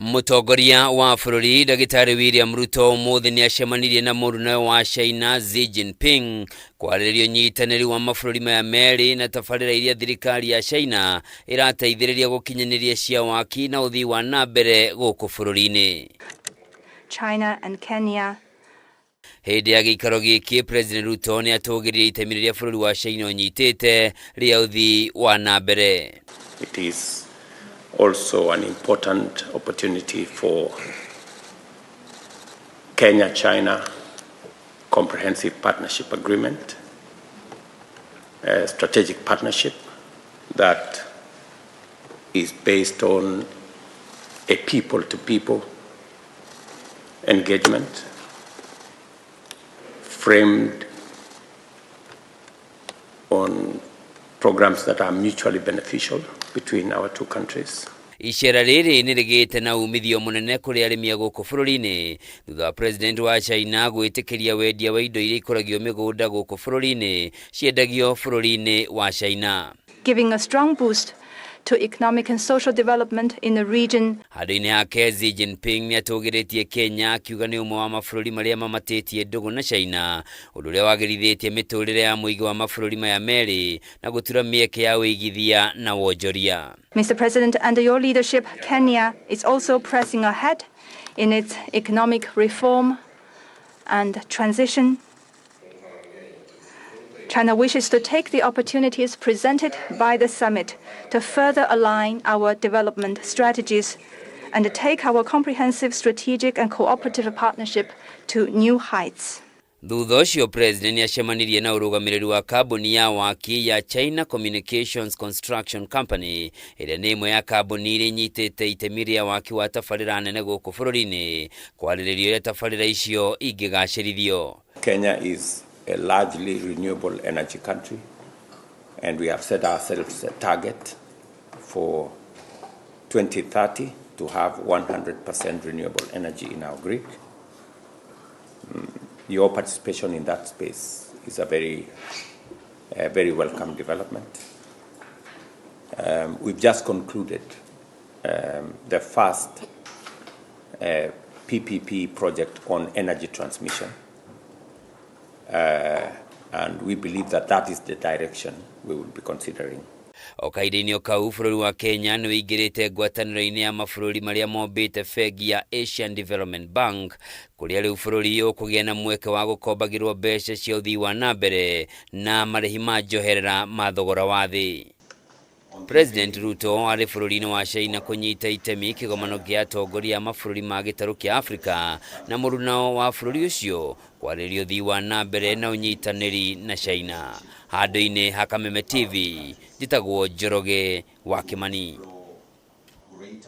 Mũtongoria wa bũrũri Ndagĩtarĩ William Ruto ũmũthĩ nĩ acemanirie na mũrunawe wa China Xi Jinping kwarĩrĩria ũnyitanĩri wa mabũrũri maya merĩ na tabarĩra iria thirikari ya China ĩrateithĩrĩria gũkinyanĩria cia waki na ũthii wa na mbere gũkũ bũrũri-inĩ. China and Kenya. Hĩndĩ ya gĩikaro gĩkĩ, President Ruto nĩ atũgĩririe itemi rĩrĩa bũrũri wa China ũnyitĩte rĩa ũthii wa na mbere. It is also an important opportunity for Kenya-China Comprehensive Partnership Agreement, a strategic partnership that is based on a people-to-people engagement framed on programs that are mutually beneficial between our two countries. Icera rĩrĩ nĩ rĩgĩte na umithio mũnene kũrĩ arĩmi a gũkũ bũrũri-inĩ thutha wa President wa China gwĩtĩkĩria wendia wa indo iria ikũragio mĩgũnda gũkũ bũrũri-inĩ ciendagio bũrũri-inĩ wa China. Giving a strong boost to economic and social development in the region. Handũ-inĩ hake, Xi Jinping nĩ atũgĩrĩtie Kenya akiuga nĩ ũmwe wa mabũrũri marĩa mamatĩtie ndũgũ na China, ũndũ ũrĩa wagĩrithĩtie mĩtũrĩre ya mũingĩ wa mabũrũri maya merĩ na gũtura mĩeke ya ũigithia na wonjoria. Mr. President, under your leadership, Kenya is also pressing ahead in its economic reform and transition. China wishes to take the opportunities presented by the summit to further align our development strategies and take our comprehensive strategic and cooperative partnership to new heights. Thutha ũcio, President nĩ acemanirie na ũrũgamĩrĩri wa kambuni ya waki ya China Communications Construction Company, ĩrĩa nĩ ĩmwe ya kambuni iria inyitĩte itemi rĩa waki wa tabarĩra nene gũkũ bũrũri-inĩ, kwarĩrĩria ũrĩa tabarĩra icio ingĩgacĩrithio. Kenya is a largely renewable energy country, and we have set ourselves a target for 2030 to have 100% renewable energy in our grid. Your participation in that space is a very welcome development. We've just concluded the first PPP project on energy transmission. And we believe that that is the direction we will be considering. O kahinda-inĩ o kau, bũrũri wa Kenya nĩ ũingĩrĩte ngwatanĩro-inĩ ya mabũrũri marĩa mombĩte bengi ya Asian Development Bank, kũrĩa rĩu bũrũri ũkũgĩa na mweke wa gũkombagĩrwo mbeca cia ũthii wa na mbere na marĩhi ma njoherera ma thogora wa thĩ. President Ruto arĩ bũrũri-inĩ wa China kũnyita itemi kĩgomano kĩa atongoria a mabũrũri ma gĩtarũ kĩa Afrika na mũrunao wa bũrũri ũcio kwarĩrĩria ũthii wa na mbere na ũnyitanĩri na China. Handũ-inĩ ha Kameme TV, njĩtagwo Njoroge wa Kimani.